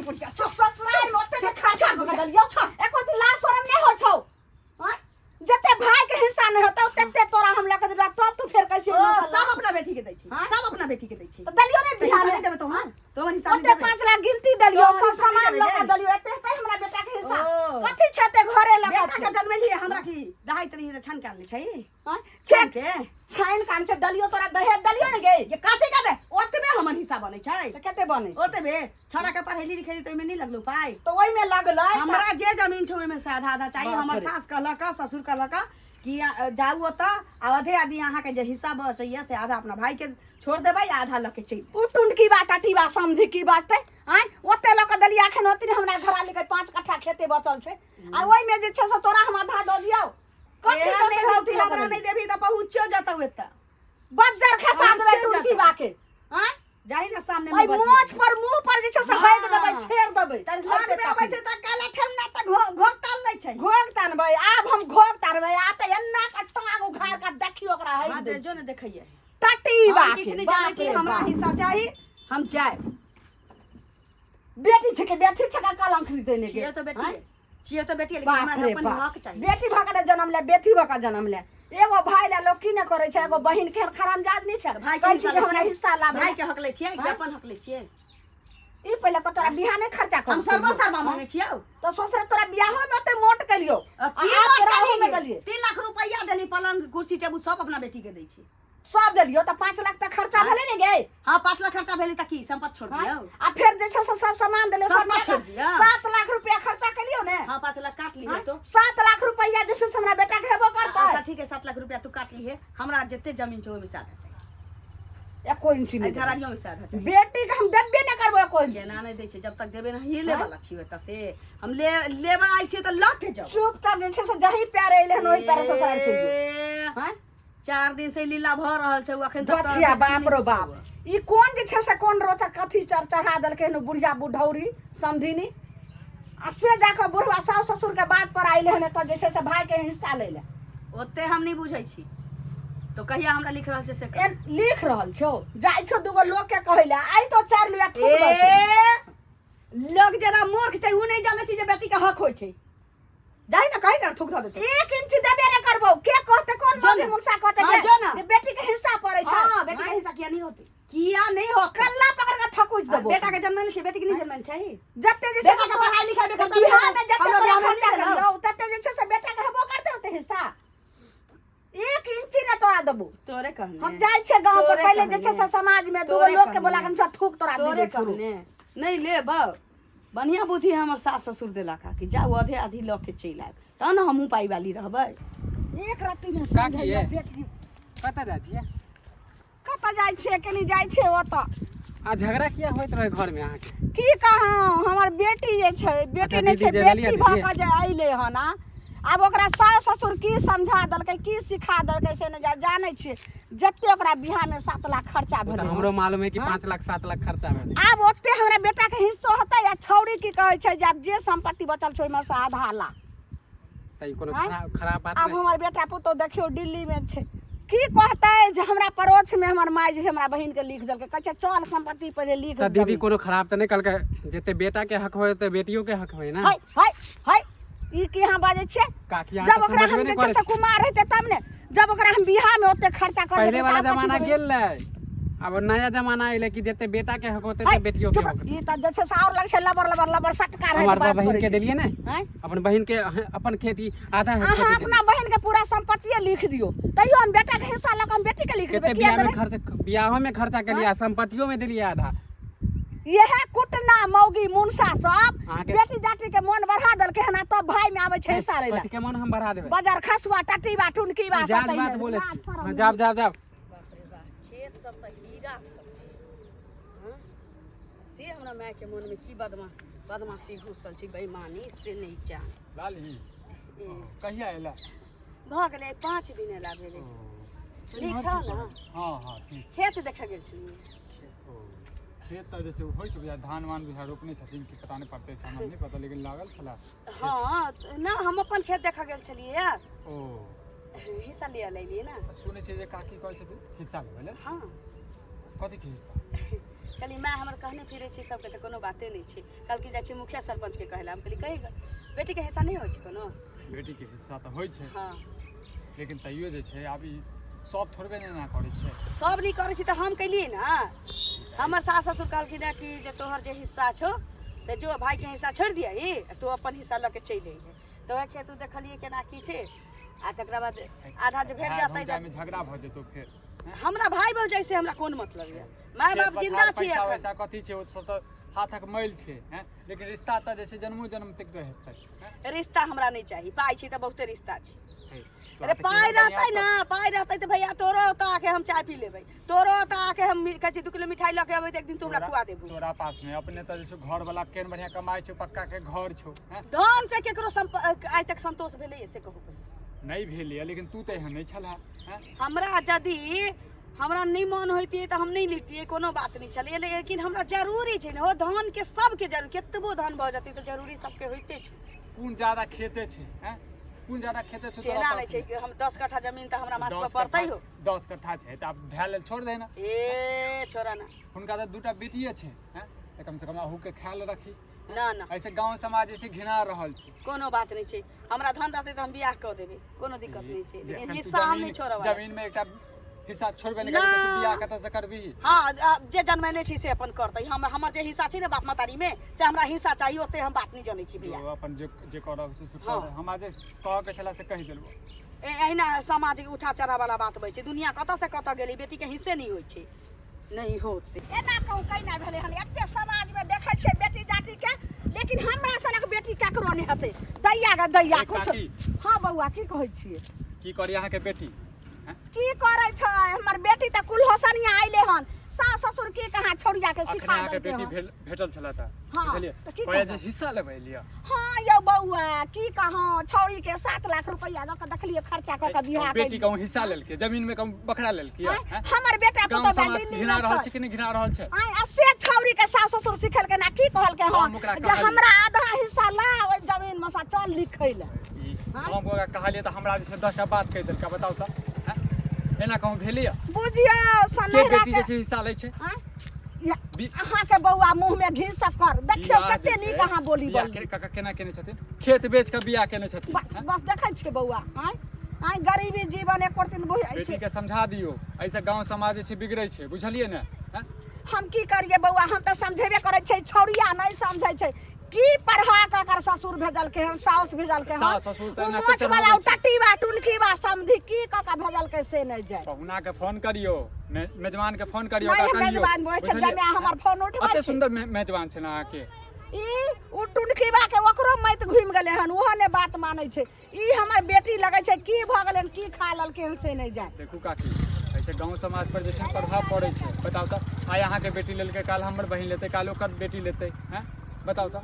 बुढ़िया तो ससुराल में ओते जे खर्चा कऽ के देलियौ एको दिन लाज शरम नहि होइ छौ आँय? जते भाई के हिस्सा नहि होतौ तते तोरा हम लऽ के देबा तब तू फेर कैसे ओ, सब अपना बेटी के दै छै हाँ? सब अपना बेटी के दै छै तऽ देलियौ ने हिस्सा बिहार नहि में देबै तो हां तोहर हिस्सा नहि ओते देबै 5 लाख गिनती देलियौ तोहर सब हिस्सा नहि सामान देबै लऽ के गे। देलियौ एते हेतै हमरा बेटा के हिस्सा ओ। कथी छै एते घरे लऽ बेटा के के जन्मेलियै हमरा की दहाइत रही तऽ छान के आनले छै आँय? छान छेक के छानि कान छै देलियौ तोरा दहेज देलियौ ने गे जे कथी के दे ओतबे हमर हिस्सा बनै छै तऽ कते बनै छै? ओतबे छौड़ा के पढ़ेली लिखेली तऽ ओहिमे नहि लगलो पाइ तऽ ओहिमे लगलै तऽ- हमरा जे जमीन छै ओहिमे से आधा आधा चाही बाप हमर रे। सास कहलक ससुर कहलक कि जाउ ओतऽ आ आधे आदमी अहाँके जे हिस्सा बचैया से आधा अपना भाई के छोड़ देबै आधा लऽ के चलि उ टुनकी बा टटीबा समझी की बाजतै आँय ओते लऽ कऽ देलियै एखन ओतने हमरा घरवाली के 5 कट्ठा खेते बचल छै आ ओहिमे जे छै से तोरा हम आधा दऽ दियौ कथी एहन दऽ नहि देबै हौ कि हमरा नहि देबही तऽ पहुँचो जतौ एतऽ बज्जर खसा देबै पहुँचे टुनकी जतौ। बा के आँय जाही ने सामने में ओहि मोछ पर मुंह पर जे छै से हगि देबै हाँ। छेड़ देबै तऽ लग में अबै छै तऽ काला ठेहुना तऽ घोघ ताल नहि छै घोघ तानबै आब हम घोघ तानबै आ तऽ एन्ना कऽ टांग उघार कऽ देखियौ ओकरा हगि हाँ दै जो ने देखैये टटी हम बा किछु नहि जानै छी हमरा हिस्सा चाही हम जायब बेटी छै के बेटी छै के कलंक खरीदे ने छियै तऽ बेटी छियै तऽ बेटी लेकिन बाप हमरा रे अपन बाप हक चाही बेटी भऽ के जन्म ले बेटी भऽ के जन्म ले एगो भाई ले लोग की ने करै छै एगो बहिन के खरामजाद नहीं छै भाई के कहै छै हिस्सा जे लै हमरा छियै? हिस्सा लाबै भाई के हक लै छियै कि हाँ? अपन हक लै छियै ई पहिले को तोरा बियाह नहीं खर्चा कर हम सर्व सर्वा मांगे छियै तो ससुर तोरा बियाहो में ओते मोट केलियो आ आ की आब मोट तोरा ओहू में केलियै? देलियै 3 लाख रुपैआ देली पलंग कुर्सी टेबुल सब अपना बेटी के दै छी सब देलियो तऽ 5 लाख तऽ खर्चा भेलै ने गे हाँ 5 लाख खर्चा भेलै तऽ की संपत्ति छोड़ हाँ? दियौ आ फेर जे छै से सब सामान देलियो सब सब मत छोड़ दियौ। 7 लाख रुपया खर्चा केलियो ने हाँ 5 लाख काट लीहे हाँ? तो 7 लाख रुपया जे छै से हमरा बेटा के हेबो करतै अच्छा ठीक है 7 लाख रुपया तू काट लीहे हमरा जते जमीन छै ओहिमे से आधा चाही एको इंची एहि नहि देबै। घरारियों में से आधा चाही बेटी के हम देबे नहि करबो एको इंची केना नहि दै छै जब तक देबे नहि हिले वाला छी ओतऽ से हम ले लेबा आइ छियै तऽ लऽ के जाउ चुप तब जे छै से जही प्यारे एलै हन ओही प्यारे ससुराल चलि जो ए, हाँ? 4 दिन से लीला भऽ रहल छै ओ अखन तक गछिया बाप रो बाप ई कोन जे छै से कोन रोचक कथी चढ़ चढ़ा देलकै हन बुढ़िया बुढ़ौरी समधिनी आ से जाकऽ बुढ़वा सासु ससुर के बात पर आइले हन एतऽ जे छै से भाई के हिस्सा लै लए ओते हम नहि बुझै छी तो कहिया हमरा लिख रहल छै से कह। ए, लिख रहल छौ जाइ छौ दूगो लोग के कहै लए आइ तो चारि लुआ थूक दऽ छौ। ए लोग जेना मूर्ख छै उ नहि जानै छै जे बेटी के हक होइ छै जाहि ना कहि ना थूक धऽ देतै एक इंच देबे ने करबो के कहते कोन जो मौगी ना। मुनसा कहते हाँ, जे जो ना। जे बेटी के हिस्सा पड़ै छै हां बेटी के हिस्सा किया नहीं होते किया नहीं हो कल्ला पकड़ के थकुच देबो बेटा के जन्म छै बेटी के नहीं जन्म छै जते जे छै बेटा के पढ़ाई लिखाई में खर्चा बिहार में जते हमरा तोरा बियाह में खर्चा नहीं भेलौ। करियौ तते जे छै से बेटा के हेबो करते होते हिस्सा एक इंची ने तोरा देबो तोरे कहने हम जाइ छियै गाँव पर तोरे पहिले जे छै से कहने। समाज में दूगो तोरे लोग के कहने। बोला के हम सब थूक तोरा तोरे देबे छोड़ू कहने नहीं लेब बढ़िया बुद्धि हमर सास ससुर देलक कि जाउ आधे आधी लऽ के चलि आयब तहन ने हमहूँ पाइ वाली रहबै एक रत्ती ने का समझैया किए? बेटी कतऽ जाइ छियै कतऽ जाइ छियै कनी जाइ छियै ओतऽ आ झगड़ा किया होइत रहै घरमे अहाँके की कहूँ हमर बेटी जे छै बेटी अच्छा, नहि दीदी छै जे देलियै, बेटी भऽ दीदी। कऽ जे अयलै हन आ आब ओकरा सास ससुर की समझा देलकै की सिखा देलकै से नहि जानै छियै जते ओकरा बियाहमे 7 लाख खर्चा ओ तऽ भेलै हमरो मालूम है कि हाँ? 5 लाख 7 लाख खर्चा भेलै आब ओते हमरा बेटाके हिस्सो होतै आ छौड़ी की कहै छै जे आब जे सम्पत्ति बचल छै ओहिमे से आधा ला तऽ ई कोनो आँय? खराब खराब बात आब नहि हमर बेटा पुतोह देखियौ दिल्लीमे छै की कहतै जे हमरा पड़ोसमे हमर माय जे छै हमरा बहिनके लिख देलकै कहै छै चल सम्पत्ति पहिले लिख तऽ दीदी जमीन। कोनो खराब तऽ नहि कहलकै जते बेटा के हक होय ओते बेटियो के हक होय ने है है है ई की अहाँ बाजै छियै काकी अहाँ जब तऽ ओकरा हम समझबे जे नहि छै करै से छी कुमार हेतै तब ने जब ओकरा हम बियाहमे ओते खर्चा कर पहिले वाला जमाना गेल रहै आब नया जमाना एलै कि जते बेटा के हक होते ते बेटियो के हक ई तऽ जे छै से आओर लगै छै लबर लबर लबर सटका रहै हमर बात बहिन करै के छै देलियै ने आँय? अपन बहिन के अपन खेती आधा अहाँ खेती अपना बहिन के पूरा संपत्तिये लिख दियौ तैयो हम बेटा के हिस्सा लऽ कऽ हम बेटी के लिख कते देबै किया बियाह में देबै खर्च बियाहो में खर्चा केलियै आ संपत्तियो में देलियै आधा इएह कुटना मौगी मुनसा सब अहाँके- बेटी जाटी के मोन बढ़ा देलकै हन आ तब भाई में आबै छै हिस्सा लै लए कथी के मन हम बढ़ा देबै बजार खसुआ टटीबा टुनकीबा सब जाज तहिने। बात बोले लाज शरम हाँ, नहि। जाब जाब जाब बाप रे बाप खेत सब तऽ हीरा सब छै हँ? से हमरा मायके मोनमे की बदमाशी घुसल छै बेईमानी से नहि जान लाली कहिया एला भऽ गेलै 5 दिन एला भेलै ठीक छौ ने हँ हँ ठीक खेत देखऽ गेल छलियै ओ खेत तऽ जे छै होइ छै बुझाय धान वान बुझाय रोपने छथिन कि पता नहि पड़तै छै हमरा नहि पता लेकिन लागल छला हँ ना हम अपन खेत देखऽ गेल छलियै ओ हिस्सा लिअ लेलियै ने सुनै छियै जे काकी कहै छथिन हिस्सा लेबै लए हँ कथीके हिस्सा कहली माय हमर कहने फिरै छै सबके तऽ कोनो बाते नहि छै। कहलकै जाइ छै मुखिया सरपञ्चके कहै लए। हम कहली कही गऽ, बेटीके हिस्सा नहि होइ छै कोनो? बेटीके हिस्सा तऽ होइ छै। हँ, लेकिन तैयो जे छै आब ई सब थोड़बे ने एना करै छै। सब नहि करै छै तऽ हम केलियै ने। हमर सास ससुर कहलखिन हँ कि जे तोहर जे हिस्सा छौ से जो भाइके हिस्सा छोड़ि दियही आ तू अपन हिस्सा लऽ के चलि अइहे। तऽ वएह खेत देखलियै केना की छै आ तकरा बाद आधा जे भेट भाय जेतै। भौजाइमे झगड़ा भऽ जेतौ फेर। हमरा भाय भौजाइ से हमरा कोन मतलब यऽ? माय खेत बाप जिंदा पथार छी पैसा एखन। वैसा कथी छै, ओ सब तऽ हाथक मैल छै हैं, लेकिन रिश्ता तऽ जे छै जन्मो जन्म तक हेतै हैं? रिश्ता हमरा नहि चाही, पाइ छै तऽ बहुते रिश्ता छै। हे, तोरा अरे तऽ पाइ केहन बढ़िआँ रहतै ने, पाइ रहतै तऽ भैया तोरो ओतऽ आके हम चाय पी लेबै, तोरो ओतऽ आके हम कहै छी 2 किलो मिठाई लऽ के अबै तऽ एक दिन तू हमरा खुआ देबू। तोरा पास में अपने तऽ जे छै घर वाला केहन बढ़िया कमाइ छौ, पक्का के घर छौ हैं? धन से केकरो आइ तक संतोष भेलैए से कहू पहिले? नहि भेल यऽ, लेकिन तू तऽ एहन नहि छलह हैं? हमरा यदि हमरा नहि मन होइतियै तऽ हम नहि लितियै, कोनो बात नहि छलै, लेकिन हमरा जरूरी छै ने। हो धनके सबके जरूरी, कतबो धन भऽ जेतै तऽ जरूरी सबके होइते छै। कोन ज्यादा खेते छै हैं? कोन ज्यादा खेते छौ तोरा केना पास नहि छै में? कि हम 10 कट्ठा जमीन तऽ हमरा माथ पर 10 पड़तै। कट्ठा हो 10 कट्ठा छै तऽ आब भए लेल छोड़ दे ने। ए छोड़ा ना। हुनका तऽ दूटा बेटिए छै हैं, तऽ कम से कम अहूके ख्याल रखी। ना ना, ऐसे गांव समाज जे छै घिना रहल छै। कोनो बात नहि छै, हमरा धन रहतै तऽ हम बियाह कऽ देबै, कोनो दिक्कत नहि छै, जे लेकिन एखन तू हिस्सा हम नहि छोड़ऽ वाला। जमीन में एकटा हिस्सा छोड़बे नहि करबै तऽ तू ना। बियाह कतऽ से करबिही? हँ, जे जनमेने छी से अपन करतै। हम हमर जे हिस्सा छै ने बाप महतारीमे से हमरा हिस्सा चाही, ओते हम बात नहि जनै छी भैया। जो अपन जे जे करब से हँ। कर, हमरा जे कहऽ के छलै से कहि देलबो। एहिना समाज उठा चढ़ा वाला बात होइ छै। दुनिया कतऽ से कतऽ गेलै, बेटीके हिस्से नहि होइ छै, नहि होते। एना कहूँ कैना भेलै हन? एते समाजमे देखै छियै बेटी जातिके, लेकिन हमरा सनक बेटी ककरो नहि हेतै। दैया गे दैया। ए कुछ काकी। हँ बौआ, की कहै छियै? की करी अहाँके बेटी हैं? की करै छै हमर बेटी? तऽ कुलहोसनिया अइले हन। सास ससुर की कहाँ छौड़िया के अखने सिखा अहाँके देलकै बेटी हन। भेटल छलै तऽ हँ, बुझलियै तऽ की कहै जे कहब? हिस्सा लेबै लिअ। हँ यौ बौआ, की कहौं, छौड़ी के 7 लाख रुपैआ दऽ कऽ देखलियै खर्चा कऽ कऽ बियाह बेटी केलियै। कहूँ हिस्सा लेलकै जमीन में, कहूँ बखरा लेलकै आँय, हैं? हमर बेटा गाँव पुतोह समाज दिल्ली घिना मे रहल छै। छै कि नहि घिना रहल छै? आँय, आ से छौड़ी के सास ससुर सिखेलकै ना, की कहलकै हन हम ओकरा जे कहलियै। हमरा आधा हिस्सा ला ओहि जमीन मे सँ, चल लिखै लए। ई हम ओकरा कहलियै तऽ हमरा जे छै 10टा बात कहि देलकै। बताउ तऽ हैं? एना कहूँ भेलियै? बुझियौ के सनहिरा बेटी के जे छै हिस्सा लै छै? आँय, या, अहाँके बौआ मुँह में घी शक्कर, देखियौ बियाह जे कते छै, नीक अहाँ बोली बियाह बोलली। काका केना केने छथिन? खेत बेच कऽ बियाह केने छथिन। बस हैं? बस, देखै छियै बौआ, आँय आँय, गरीबी जीवन एको दिन बुझै बेटी छै। के समझा दियौ, एहिसँ गाँव समाज जे छै बिगड़ै छै, बुझलियै ने हैं? हम की करियै बौआ, हम तऽ समझेबे करै छै, छौड़िया नहि समझै छै। की पढ़ा कऽ एकर ससुर भेजलकै हन, साउस भेजलकै हन? सास ससुर तऽ ओ एनाहिते मोछ वाला चढ़ाबै ओ छै। टट्टीबा टुनकीबा समधि की कऽ कऽ भेजलकै से नहि जाय। पहुना के फोन करियौ, मेजबान के फोन करियौ, नहि ओकरा कहियौ, मेजबान होइ छै बुझलियै? जमे हमर फोन उठबै अते छै। सुन्दर मेजबान छै ने अहाँके। ई ओ टुनकीबा के ओकरो मति घुमि गेलै हन, ओहो नहि बात मानै छै। ई हमर बेटी लगै छै की भऽ गेलै हन, की खा लेलकै हन से नहि जाय। देखू काकी, ऐसे गाँव समाज पर जे छै प्रभाव पड़ै छै। बताउ तऽ, आइ अहाँके बेटी लेलकै, काल्हि हमर बहिन लेतै, काल्हि ओकर बेटी लेतै हैं? बताउ तऽ।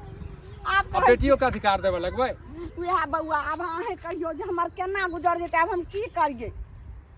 आब आब कहै बेटियो के अधिकार देबऽ लगबै। उएह बौआ, आब अहें कहियौ जे हमर केना गुजर जेतै, आब हम की करियै?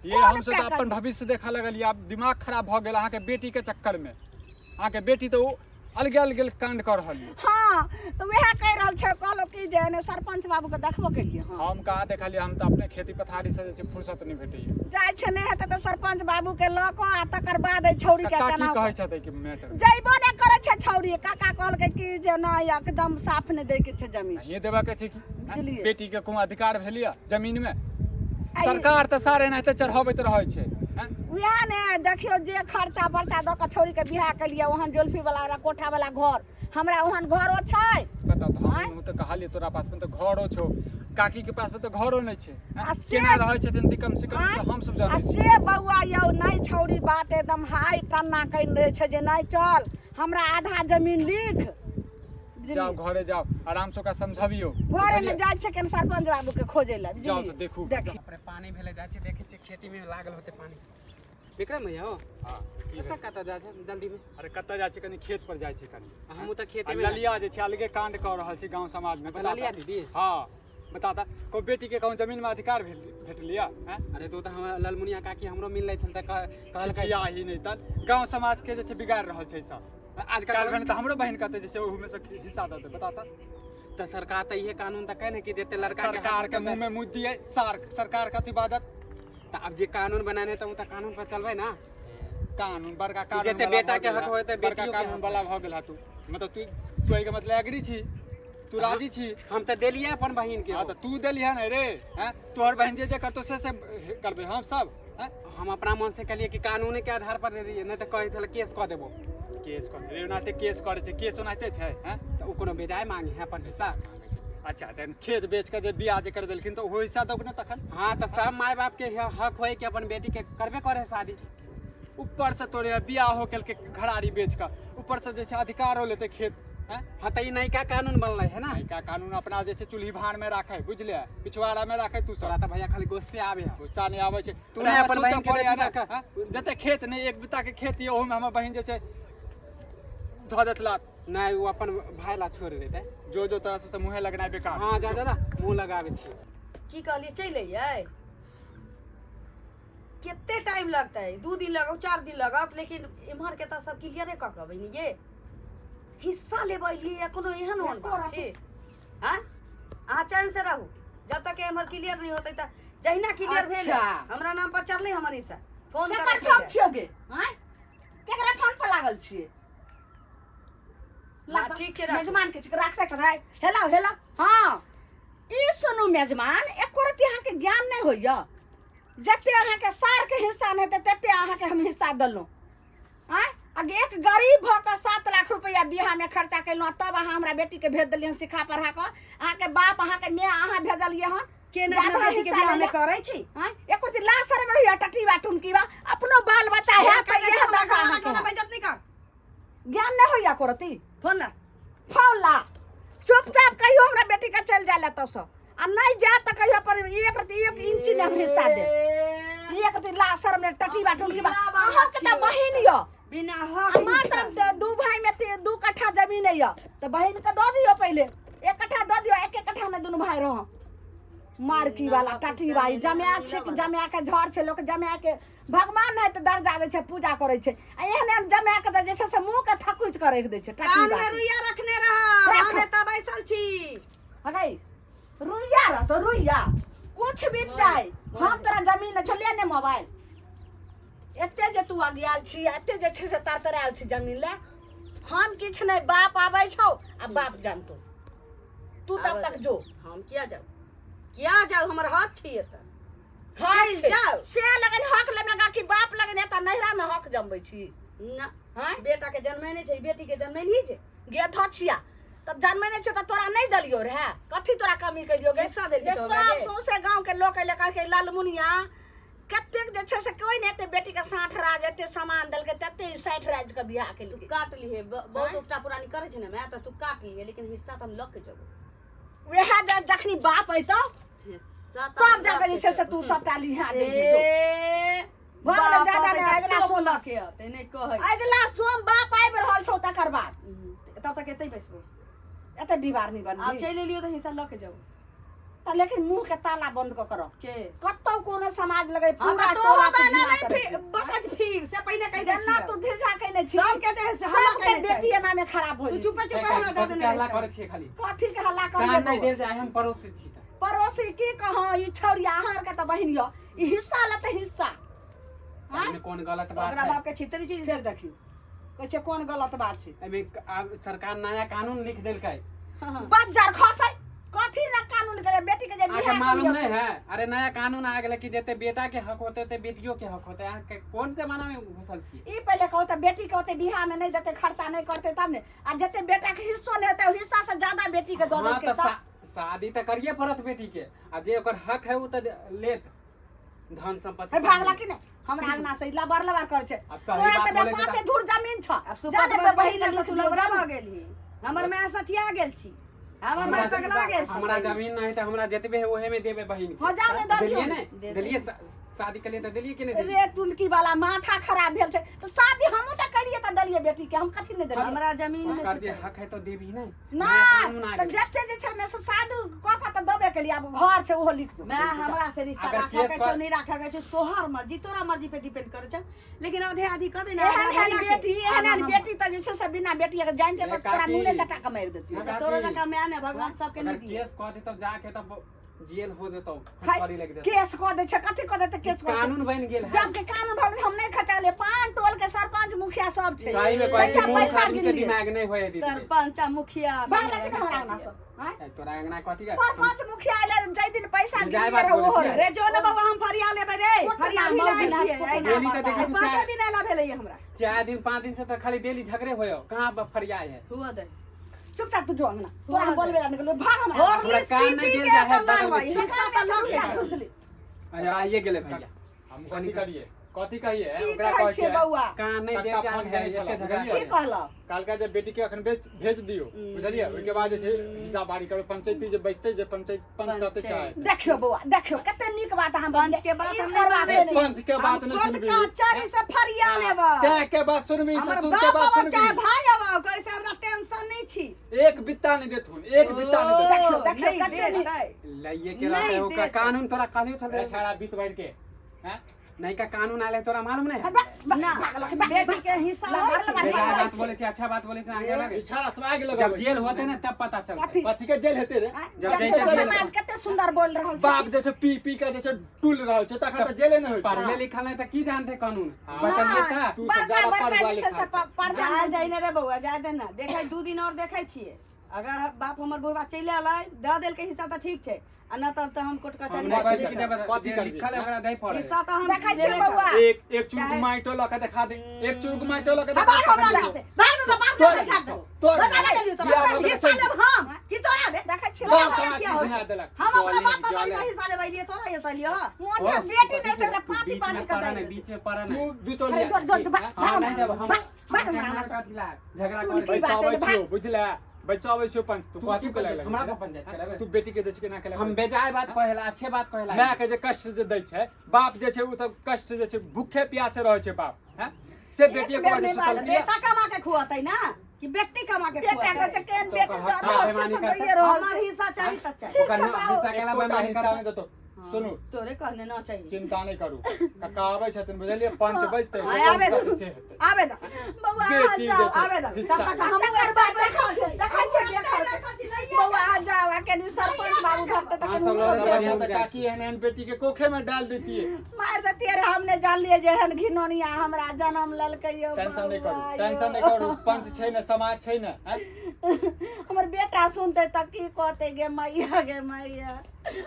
ये कोन हमसब उपाय तऽ अपन करियै? भविष्य देखऽ लगलियै, आब दिमाग खराब भऽ गेल अहाँके बेटी के चक्कर में। अहाँके बेटी तऽ ओ अलगे अलगे कांड कऽ रहल यऽ। हँ तऽ उएह कहि रहल छै। कहलहुँ कि जे एने सरपञ्च बाबूके देखबो केलियै हँ? हम कहाँ देखलियै, हम तऽ अपने खेती पथारी से जे छै फुर्सत नहि भेटैया। जाइ छै, नहि हेतै तऽ सरपञ्च बाबूके लऽ कऽ आ तकर बाद एहि छौड़ीके कक्का की केना कहै छथि कि मैटर? जैबो नहि करै छै छौड़ी। काका कहलकै कि जे नहि, एकदम साफ नहि दैके छै जमीन। नहिए देबऽ के छै की? बुझलियै। बेटी के कोनो अधिकार भेल यऽ जमीन में? आ ई- सरकार तऽ सारे एनाहिते चढ़ाबैत रहै छै हैं? उएह ने देखियौ, जे खर्चा बर्चा दऽ कऽ छौड़ीके बियाह केलियै, ओहन जोल्फी वाला कोठा वाला घर, हमरा ओहन घरो छै? बताउ तऽ। आँय? हम तऽ कहलियै तोरा पास में तऽ घरो छौ, काकी के पास में तऽ घरो नहि छै हैं? आ से- केना रहै छथिन तऽ कम से कम आँय? हम सब आ जानै छी। से बौआ यौ, नहि छौड़ी बात एकदम हाइ टन्ना कनि रहै छै जे नहि चल, हमरा आधा जमीन लिख। जाओ घरे, जाओ आराम से ओकरा समझाबियौ। घरे मे जाइ छै केन सरपंच बाबू के खोजे लए। जाओ तऽ देखू। देखी। बाप रे, पानी भेलै, जाइ छी देखै छी खेती में लागल होतै पानी। विक्रम भैया हो। हाँ, की कतऽ भेल? कतऽ जाइ छै जल्दी में? अरे कतऽ जाइ छै, कनि खेत पर जाइ छै कनि। हमहूँ तऽ आ खेते में। ललिया जे छै अलगे कांड कऽ रहल छै गाँव समाज में। अच्छा, बता ललिया तऽ। दीदी? हाँ, बता तऽ, कोइ बेटी के कहूँ जमीन में अधिकार भेटल यऽ हैं? अरे तू तऽ हमरा ललमुनिया काकी हमरो मिललै छल तऽ कहलकै। छिछिया ही नहि तऽ गाँव समाज के जे छै बिगाड़ि रहल छै सब। आजकल काल्हि भने तऽ हमरो बहिन कहतै जे से ओहूमे से हिस्सा दऽ दे। बता तऽ। तऽ सरकार तऽ इहे कानून तऽ कहने कि जते लड़का के सरकार के मुंह में मुँह दिए सार, सरकार कथी बाजत? तऽ आब जे कानून बनाने तऽ ओ तऽ कानून पर चलबै ना। कानून बड़का कानून जते वाला बेटा भऽ के गेल हक हा, होय ते बड़का बेटियो के कानून हक वाला भऽ गेल हा तू। मतलब तू तू एहिके मतलब एग्री छी, तू राजी छी? हम तऽ देलियै अपन बहिन के। हाँ तऽ तू देलिहे ने रे, हैं? तोहर बहिन जे जे करतौ से से करबै हम सब, हैं? हम अपना मन से कहलियै कि कानूने के आधार पर दे दियै, नहि तऽ कहै छलै केस कऽ देबो। केस कर रे, ओनाहिते केस करै छै, केस ओनाहिते छै, हैं? तऽ ओ कोनो बेजाय मांगे है अपन हिस्सा? अच्छा तहन खेत बेच कऽ जे बियाह जे कर देलखिन तऽ ओहो हिस्सा दौक ने तखन। हाँ तऽ सब माय बाप के हक होय कि अपन बेटी के करबे करे शादी। ऊपर से तोरे बियाह हो केलकै घरारी बेच कऽ, ऊपर से जे छै अधिकारो लेतै खेत, हैं? हाँ तऽ ई नयका कानून बनलै है ना। नयका कानून अपना जे छै चूल्ही भार में राखै, बुझलियै? पिछवाड़ा में राखै तू सब। तोरा तऽ भैया खाली गुस्से आबे है। गुस्सा नहि आबै छै। तू नहि हमरा अपन सोचऽ बहिन के पड़ैया दै ने, छी हैं? जते खेत नहि, एक बित्ता के खेत यऽ, ओहोमे हमर बहिन जे छै धऽ देत लात। नहि, ओ अपन भाय ला छोड़ि देतै। जो जो तोरा सबसँ मुँहे लगनाइ बेकार। हाँ जा दादा, मुँह लगाबै छी। की कहलियै? चलि अइयै? कते टाइम लगतै? 2 दिन लगौ, 4 दिन लगत, लेकिन एम्हर के तऽ सब क्लियरे कऽ के अबै ने ये। हिस्सा लेबै अइलियै या कोनो एहन ओहन बात छै? आँय, अहाँ चैन से रहू जब तक एम्हर क्लियर नहि होतै। तऽ जहिना क्लियर भेल अच्छा। हमरा नाम पर चढ़लै हमर हिस्सा, फोन केकर करऽ फोन चलि छियौ गे? आँय, केकरा फोन पर लागल छियै? हाँ, ठीक छै, राखू। मेजमान के राखते कथाय। हेलो हेलो, हाँ ई सुनू मेजमान, एको रत्ती अहाँके ज्ञान नहि होइया। जते अहाँके सारके हिस्सा नहि हेतै तते अहाँके हम हिस्सा देलहुँ। आँय, आ एक गरीब भऽ कऽ 7 लाख रुपैआ बियाहमे खर्चा केलहुँ, तब अहाँ हमरा बेटीके भेज देलियै हन सिखा पढ़ा कऽ। अहाँके बाप, अहाँके माय अहाँ भेजलियै हन। केना जादा अपना बेटीके हिस्सा बियाहमे लेले। करै छी? आँय, एको रत्ती लाज शरम रहैया टटीबा टुनकीबा? अपनो बाल बच्चा है तऽ इएह हमरा दशा घरवाला अहाँके केना हैत। बेइज्जत नहि कर। ज्ञान नहि होइया एको रत्ती? फोन ला, फोन ला। चुपचाप कहियो हमरा बेटी के चलि जाय ला एतऽसँ, आ नहि जायत तऽ कहियो पर एक रत्ती एक इंची नहि हम हिस्सा देब। एक रत्ती लाज शरम नहि टटीबा टुनकीबा। हीरा वाला अहाँके तऽ छियै। बहिन यऽ बिना आ हक मात्र 2 भाई में 2 कट्ठा जमीन यऽ तऽ बहिन के दऽ दियौ, पहिले 1 कट्ठा दऽ दियौ, 1 कट्ठा में दुनू भाई रह। मारकी वाला टटीबा, ई जमाए छै कि जमाए के झड़ छै? लोक जमाए के भगवान है तऽ दर्जा दै छै, पूजा करै छै, आ एहन एहन जमाए के तऽ जे छै से मुँह के थकुच के राखि दै छै। कान टटीबा में के। रुइया रखने रह, राख। हम एतऽ बैसल छी। अगै रुइया रहतो, रुइया कुछ बीत जाए, हम तोरा जमीन नहि छलियै ने मोबाइल। एते जे तू अगियाल छी, एते जे छै से तरतरायल छी जमीन ले, हम किछु नहि। बाप आबै छौ आ बाप जानतो, तू तब आबऽ तक दे। जो। हम किया जाउ, किया जाउ? हमर हक छी एतऽ। हक चलि छै। जाउ। से लगन हक लेमे गा कि बाप लगन एतऽ नैहरा में हक जमबै छी? ना। आँय? बेटा के जन्मे नहि छै, बेटी के जन्मे नहीं छै। गे धछिया, तब जन्मे नहि छौ तऽ तोरा नहि देलियौ रहे? कथी तोरा कमी केलियौ गे? हिस्सा देलही जे तो हमरा सब गे। सौंसे गाँव के लोक अयलै, कहलकै ललमुनिया कतेक जे छै से कोइ नहि एते बेटी के 60 राज एते सामान देलकै तते ई 60 राज के बियाह तू केलकै। काट लिहे, बहुत आँय? उपटा पुरानी करै छै ने माय, तऽ तू काट लिहे, लेकिन हिस्सा तऽ हम लऽ के जेबो। वएह जखनी बाप अयतौ हिस्सा तऽ तब हम जाके लऽ जे छै से के तू जेबो। सबटा लिहा देबही। जो। ए भऽ गेलै, बाप जादा अतै नहि, तऽ अगिला तोप सोम लऽ के अतै, नहि कहै। अगिला सोम बाप आबि रहल छौ, तकर बाद तब तक एतै बैसबो। एते दीवार नहि आब बनबी। चलि एलियो तऽ हिस्सा लऽ के जाबो। तऽ लेकिन मुंह के ताला बंद कऽ कर के कतौ कोनो समाज लगे हमरा पूरा तो टोला तू बना घृणा नहीं करै फिर छी। बकत फिर से पहिने कहि दै जेना छियौ। तू धिरजा केने छी सबके जे से हल्ला सबके केने छै। बेटी एना में खराब हो तू जेतै। चुपे चुपे हमरा दऽ देने हल्ला रहितै। करै छियै खाली? कथी के हल्ला कान करियै नहि बौआ? देल जाय, हम पड़ोसी छी तऽ। पड़ोसी की कहौ, ई छौड़िया अहाँ आरके तऽ बहिन यऽ, ई हिस्सा लेतै हिस्सा। आँय? एहिमे कोन गलत बात ओकरा है? बाप के छितरी चीज। फेर देखियौ, कहै छै कोन गलत बात छै। एहिमे आब सरकार नया कानून लिख देलकै। बज्जर खसै, कथी ना कानून के बेटी के जे अहाँके बियाह मालूम करियौ नहीं है? अरे नया कानून आ गेलै कि जते बेटा के हक होते ते बेटियो के हक होते। अहाँके कोन जमाना में घुसल छी? ई पहिले कहू तऽ, बेटी के ओते बियाह में नहि देतै, खर्चा नहि करतै तब ने, आ जते बेटा के हिस्सो नहि हेतै, ओहि हिस्सा से ज्यादा बेटी के दऽ हाँ देलकै तऽ तब शादी तऽ करिए पड़त बेटी के, आ जे ओकर हक है ओ तऽ लेत धन संपत्ति। हे, भागला कि नहि हमरा अंगना से? ई लबर लबर करै छै। आब सही तोरा बात तऽ बोलै छै पाँचे धूर जमीन छ। आब जा सुपत ने बजबही बहिन ने के तऽ तू लिख दियौ, लबड़ा जा ने। भऽ गेलही। हमर माय सठिया गेल छी, हमर माय पगला गेल छी। हमरा जमीन नहीं तऽ हमरा जतबे है ओहे में देबे बहिन के। हाँ, जा ने दऽ देलिए दियौ। ने देलिए, शादी के लिए तऽ देलिए कि नहीं देलिए? रे टुनकी वाला, माथा खराब भेल छै। तऽ शादी हमहूँ तऽ केलियै तऽ देलियै बेटी के, हम कथी नहि देलियै? हमरा जमीन में ओकर जे हक है तो देबही नहीं? ना। नया कानून आ तऽ गेलै। जते जे छै ने से साधु कऽ कऽ तऽ देबे केलियै, आब घर छै ओहो लिख दू। मैं हमरा से रिश्ता अगर राखऽ केस के छौ, पर- नहि राखऽ के छौ तोहर मर्जी, तोरा मर्जी पे डिपेंड करै छौ, लेकिन आधे आधी कऽ दे ने। एहन आधा एहन भैया के, बेटी, एहन आधा एहन हम। बेटी तऽ जे छै से बिना बेटी के जानते तऽ रे तोरा काकी। नूने चटा कऽ मारि देतियौ। हाँ, तोरो काकी। जकाँ माय ने भगवान सबके अगर नहि दिए। केस कऽ दे तब जाके तब जेल हो जेतौ, हाय, फटकारी लागि जेतौ। केस कऽ दै छै, कथी कऽ देतै केस कऽ देतै। कानून बनि गेल है। जब के कानून भऽ गेलै, हम नहि खटलियै। पान टोल के सरपंच मुखिया सब छै। सही में कहै छी, जहिया मूर्ख पैसा आदमी के गिनलियै। दिमाग नहि होय है दीदी। सरपंच आ मुखिया। भाग लगे हमरा अंगना से, आँय? ए, तोरा अंगना कथी के? सरपंच मुखिया एलै जाहि दिन पैसा जाय गिनलियै बात रहै बोलै ओहो छियै। रहै। रे जो ने बाबा, हम फरिया लेबै रे, फरिया भी लायल छियै। डेली तऽ देखै छी। पाँचो दिन अयला भेलै हमरा। 4 दिन 5 दिन से तऽ खाली डेली झगड़े होय, कहाँ फरियाय है? हुआ दे। चुपचाप तू जो अंगना, तोरा हम बोलबे ला निकलो, भाग हमरा। हॉर्लिक्स कान पी नहि पी देल के जाइ है, तऽ बगल लड़बै, में। हिस्सा तऽ लऽ के खुजली। अरे, आइए गेलै भैया। हम कथी करिए, कथी कहिए? की ओकरा कहै कहै छियै छियै बौआ? कान नहि देल कक्का जाइ फोन है, केने छलहुँ, एते झगड़ा। बुझलियै? की कहलक? कालका जे बेटी के अखन भेज भेज दियौ, बुझलियै? ओहिके बाद जे छै हिसाब बारी करबै, पंचायती जे बैसतै, जे पंचायत पंच कहतै से हेतै। देखियौ बौआ, देखियौ कते नीक बात अहाँ पंच के बात ई हम नहि छोड़बा मानै से छी। पंच के बात नहि कोर्ट सुनबी, कचहरी से फरिया लेबै। सएह के बात सुनबी, हमर ससुर के बाप बात आबो चाहे सुनबी। भाई आबो, कैसे हमरा टेंशन नहीं छी। एक बित्ता नहि देथुन, एक बित्ता नहि देथुन। देखियौ, देखियौ, नहीं कते नीक। देतै। लइए के नहि रहतै ओकर देतै। कानून तोरा कहलियो छल रे छाड़ा, बीत भरि के हैं? नहीं का कानून आले तोरा मालूम नहीं है? ना, बेटी के हिस्सा होइ छै। बेकार बात बोले छै, अच्छा बात बोले छै, आगे लगे। ई छाड़ा सब आगि जब लगबै। जेल होते ना तब पता चलते। कथी? कथी के जेल हेतै रे? जब देखियौ जैते जेल। समाज कते सुंदर बोल रहल छै। बाप जे छै पी पी के जे छै टूल रहल छै, तखन तऽ जेले नहि होइ छै। पढ़ले लिखल नहीं तऽ की जानते कानून? हाँ। बतलिए तऽ। तू सब बड़का ज्यादा बड़का पढ़ुआ जे छै से लिखा छै। प्रधान जाय दे ने रे बौआ, जाय दे ने। देखै 2 दिन और देखै छियै, अगर बाप हमर बुढ़बा चलि एलै, दऽ देलकै हिस्सा तऽ ठीक छै, आ न तब तऽ हम कोर्ट हम कचहरी। नहि कहै छी कि जब कथी जे करबी? लिखल है ओकरा दै पड़े। हिस्सा तऽ हम देखै छियै लेबे बौआ। करबै। एक एक चुरुक माइटो लऽ के देखा दे, एक चुरुक माइटो लऽ के हाँ, देखा भाग हमरा दे। लग से, भाग न तऽ बाप तोरा लग से झाड़ दो। तोरा बता दे जल्दी तोरा। बियाह भऽ गेलै, हिस्सा चलि। लेब हम कि तोरा रे? देखै छियै तोरा गाँव तोरा समाज किया होइ घिना छै? देलक। हम अपना जले, बाप जले। दादा हिस्सा लेबै लिए, तोरा ये लियो। मोन छै बेटी नहि तऽ ओकरा तू पाँति बीच पाँति में कऽ पड़ा दै नहीं, बीच में पड़ा तू नहीं। दू चल। अरे जोर जोर भाग। हाँ, नहीं देब हम। भाग, भाग हमरा झगड़ा अंगना से। कथी ला? झगड़ा तू करे की छी। बात है, बैसाबै भाग। छियौ, बुझले? बैसाबै छियौ पंच। तू तू कथी कथी के पंचायत? लगै? हमरा पर पंचायत करेबै? तू बेटी के जे छै केना के हम बेजाय बात कहेला, अच्छे बात कहेला। माय के जे कष्ट जे दै छै बाप जे छै, ओ तऽ कष्ट जे छै भूखे प्यासे रहै छै बाप, हैं? से बेटी बेर के नहि सोचल बेटा कमा के खुआतै ना कि व्यक्ति कमा के बेटा कहै खुआतै? छै केहन तो बेटी कहत दऽ रहल छै, बेईमानी से करतै। दैये रहल हमर छै। हिस्सा चाही तऽ चाही। ठीक ओकर छै ना बाबू। हिस्सा केला एकोटा बेईमानी हिस्सा करतै। नहि देतौ। सुनू। तोरे कहने ना चाहिए। चिंता नहि करू, कक्का आबै छथिन, बुझलियै? पंच बैसतै। हाँ, आबे दो। से हेतै। आबे दो। बौआ अहाँ बेटी जे जाउ। छै, आबे दो। हिस्सा। तब तक हमहूँ चक्कर एक बैठल छी। देखै छियै, हमहूँ देखै बैठल छी, लइए बौआ अहाँ जाउ, आ कनि सरपंच बाबू भगतै तऽ अहाँ कनि सब हुनको लड़बै। देबै। बढ़िआँ तऽ काकी एहन एहन बेटी के कोखे में डाल देतियै। मारि देतियै रे, हम नहि जानलियै जे एहन घिनौनिया हमरा जन्म लेलकै यौ। टेंशन नहि बौआ करू, यौ। टेंशन नहि करू, पंच छै ने, समाज छै ने, हैं? हमर बेटा सुनतै तऽ की कहतै? गे मैया, गे मैया।